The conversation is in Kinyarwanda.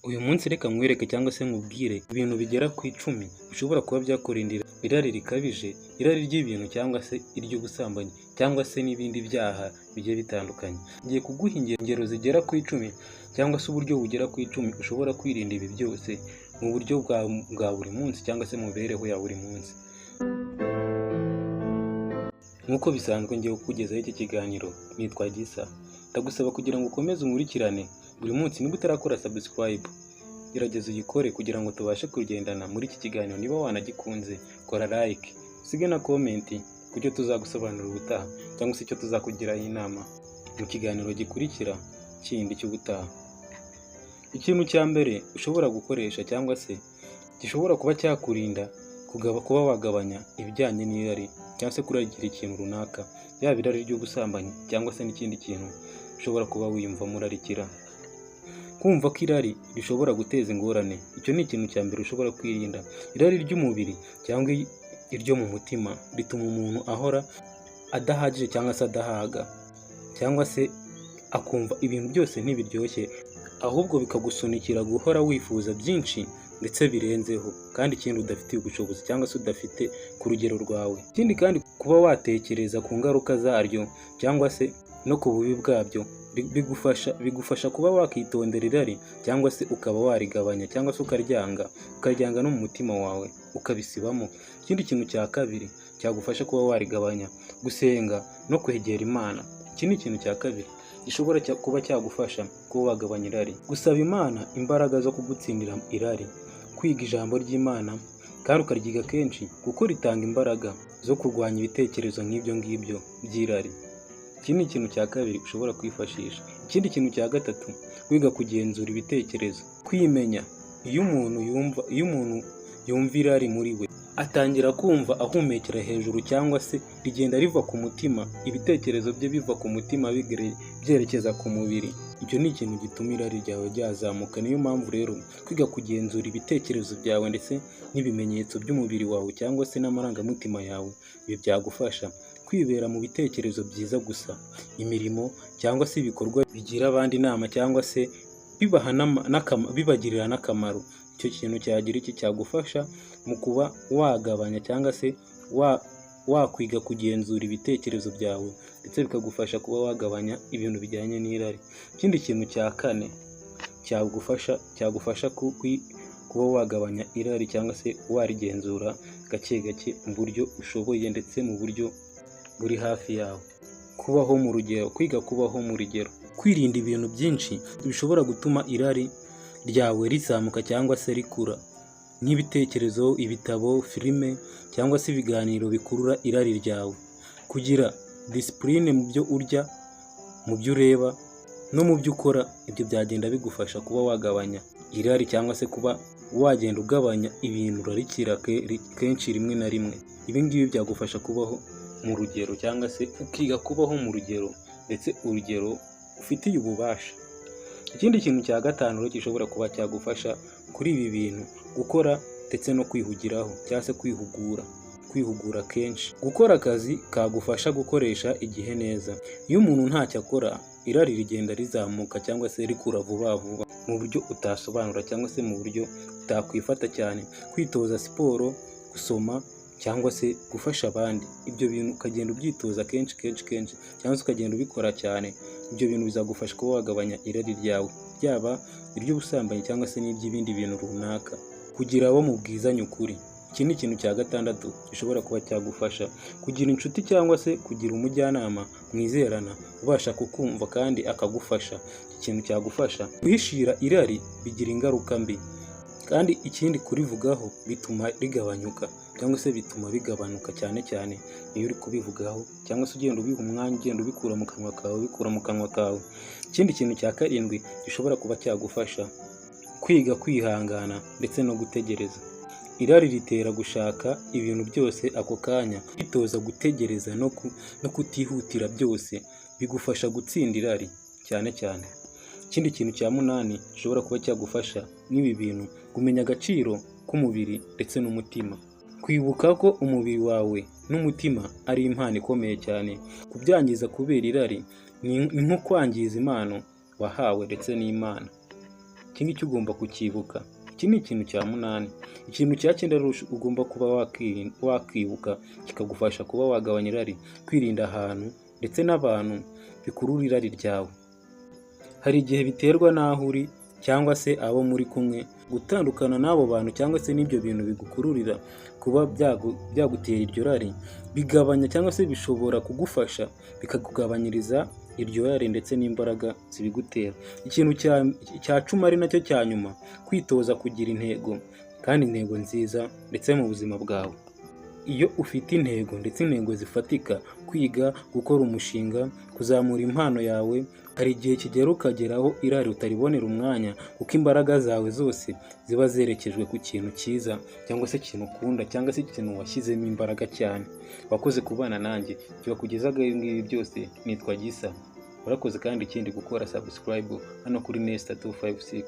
Uyu munsi reka nkwereke cyangwa se nkubwire ibintu bigera ku 10 bishobora kuba byakurindira irari rikabije, irari ry'ibintu cyangwa se iry'ubusambanyi cyangwa se n'ibindi byaha bigiye bitandukanye. Ngiye kuguha ingero zigera ku 10 cyangwa se uburyo bugera ku 10 ushobora kwirinda ibi byose mu buryo bwa buri munsi cyangwa se mu mibereho ya buri munsi. Nk'uko bisanzwe ngiye kukugezaho iki kiganiro nitwa Gisa. Ndagusaba kugira ngo ukomeze unkurikirane buri munsi, niba utarakora subscribe gerageza uyikore kugira ngo tubashe kugendana muri iki kiganiro. Niba wanagikunze kora like, usige na comment ku cyo tuzagusobanurira ubutaha cyangwa se icyo tuzakugiraho inama mu kiganiro gikurikira kindi cy'ubutaha. Ikintu cya mbere ushobora gukoresha cyangwa se gishobora kuba cyakurinda kuba wagabanya ibijyanye n'irari cyangwa se kurarikira ikintu runaka, yaba irari ry'ubusambanyi cyangwa se n'ikindi kintu ushobora kuba wiyumvamo urarikira. Kumva ko irari rishobora guteza ingorane, icyo ni ikintu cya mbere ushobora kwirinda. Irari ry'umubiri cyangwa iryo mu mutima rituma umuntu ahora adahagije cyangwa se adahaga, cyangwa se akumva ibintu byose ntibiryoshye, ahubwo bikagusunikira guhora wifuza byinshi ndetse birenzeho, kandi ikindi udafitiye ubushobozi cyangwa se udafite ku rugero rwawe. Ikindi kandi kuba watekereza ku ngaruka zaryo cyangwa se no ku bubi bwabyo bigufasha kuba wakitondera irari cyangwa se ukaba warigabanya cyangwa se ukaryanga no mu mutima wawe ukabisibamo. Ikindi kintu cya kabiri cyagufasha kuba warigabanya, gusenga no kwegera Imana. Iki ni ikintu cya kabiri gishobora kuba cyagufasha kuba wagabanya irari. Gusaba Imana imbaraga zo kugutsindira irari, kwiga ijambo ry'Imana kandi ukaryiga kenshi kuko ritanga imbaraga zo kurwanya ibitekerezo nk'ibyo ngibyo by'irari. Iki ni ikintu cya kabiri ushobora kwifashisha. Ikindi kintu cya gatatu, wiga kugenzura ibitekerezo, kwimenya. Iyo umuntu yumva irari muri we, atangira kumva ahumekera hejuru cyangwa se rigenda riva ku mutima, ibitekerezo bye biva ku mutima byerekeza ku mubiri. Icyo ni ikintu gituma irari ryawe ryazamuka. Niyo mpamvu rero kwiga kugenzura ibitekerezo byawe ndetse n'ibimenyetso by'umubiri wawe cyangwa se n'amarangamutima yawe, ibi byagufasha kwibera mu bitekerezo byiza gusa, imirimo cyangwa se ibikorwa bigira abandi inama cyangwa se bibagirira n'akamaro. Icyo kintu cyagira iki cyagufasha mu kuba wagabanya cyangwa se wakwiga kugenzura ibitekerezo byawe, ndetse bikagufasha kuba wagabanya ibintu bijyanye n'irari. Ikindi kintu cya kane cyagufasha kuba wagabanya irari cyangwa se warigenzura gake gake mu buryo ushoboye ndetse mu buryo buri hafi yawe, kubaho mu rugero, kwiga kubaho mu rugero, kwirinda ibintu byinshi bishobora gutuma irari ryawe rizamuka cyangwa se rikura, nk'ibitekerezo, ibitabo, filime cyangwa se ibiganiro bikurura irari ryawe. Kugira disipurine mu byo urya, mu byo ureba no mu byo ukora, ibyo byagenda bigufasha kuba wagabanya irari cyangwa se kuba wagenda ugabanya ibintu urarikira kenshi rimwe na rimwe. Ibi ngibi byagufasha kubaho mu rugero cyangwa se ukiga kubaho mu rugero ndetse urugero ufitiye ububasha. Ikindi kintu cya gatanu rero gishobora kuba cyagufasha kuri ibi bintu, gukora ndetse no kwihugiraho cyangwa se kwihugura kenshi, gukora akazi kagufasha gukoresha igihe neza. Iyo umuntu ntacyo akora, irari rigenda rizamuka cyangwa se rikura vuba vuba mu buryo utasobanura cyangwa se mu buryo utakwifata cyane. Kwitoza siporo, gusoma cyangwa se gufasha abandi, ibyo bintu ukagenda ubyitoza kenshi kenshi kenshi cyangwa se ukagenda ubikora cyane, ibyo bintu bizagufasha kuba wagabanya irari ryawe, ryaba iry'ubusambanyi cyangwa se n'iry'ibindi bintu runaka. Kugira abo mubwizanya ukuri, iki ni ikintu cya gatandatu gishobora kuba cyagufasha. Kugira inshuti cyangwa se kugira umujyanama mwizerana ubasha kukumva kandi akagufasha, iki kintu cyagufasha. Guhishira irari bigira ingaruka mbi, kandi ikindi kurivugaho bituma rigabanyuka cyangwa se bituma bigabanuka, cyane cyane iyo uri kubivugaho cyangwa se ugenda ubiha umwanya, ugenda ubikura mu kanwa kawe, ubikura mu kanwa kawe. Ikindi kintu cya karindwi gishobora kuba cyagufasha, kwiga kwihangana ndetse no gutegereza. Irari ritera gushaka ibintu byose ako kanya. Kwitoza gutegereza no kutihutira byose bigufasha gutsinda irari cyane cyane. Ikindi kintu cya munani gishobora kuba cyagufasha n'ibi bintu, kumenya agaciro k'umubiri ndetse n'umutima. Kwibuka ko umubiri wawe n'umutima ari impano ikomeye cyane. Kubyangiza kubera irari ni nko kwangiza impano wahawe ndetse n'Imana. Iki ngiki ugomba kucyibuka. Iki ni ikintu cya munani. Ikintu cya cyenda rero ugomba kuba wakwibuka kikagufasha kuba wagabanya irari: kwirinda ahantu ndetse n'abantu bikurura irari ryawe. Hari igihe biterwa n'aho uri cyangwa se abo muri kumwe. Gutandukana n'abo bantu cyangwa se n'ibyo bintu bigukururira kuba byagutera iryo rari, bigabanya cyangwa se bishobora kugufasha, bikakugabanyiriza iryo rari ndetse n'imbaraga zibigutera. Ikintu cya 10 ari nacyo cya nyuma: kwitoza kugira intego, kandi intego nziza ndetse mu buzima bwawe. Iyo ufite intego, ndetse intego zifatika, kwiga, gukora umushinga, kuzamura impano yawe, hari igihe kigera ukageraho irari utaribonera umwanya, kuko imbaraga zawe zose ziba zerekejwe ku kintu cyiza, cyangwa se ikintu ukunda, cyangwa se ikintu washyizemo imbaraga cyane. Wakoze kubana nanjye, kibakugezaho ibi ngibi byose nitwa Gisa. Warakoze kandi ikindi gukora subscribe hano kuri Nesta 256.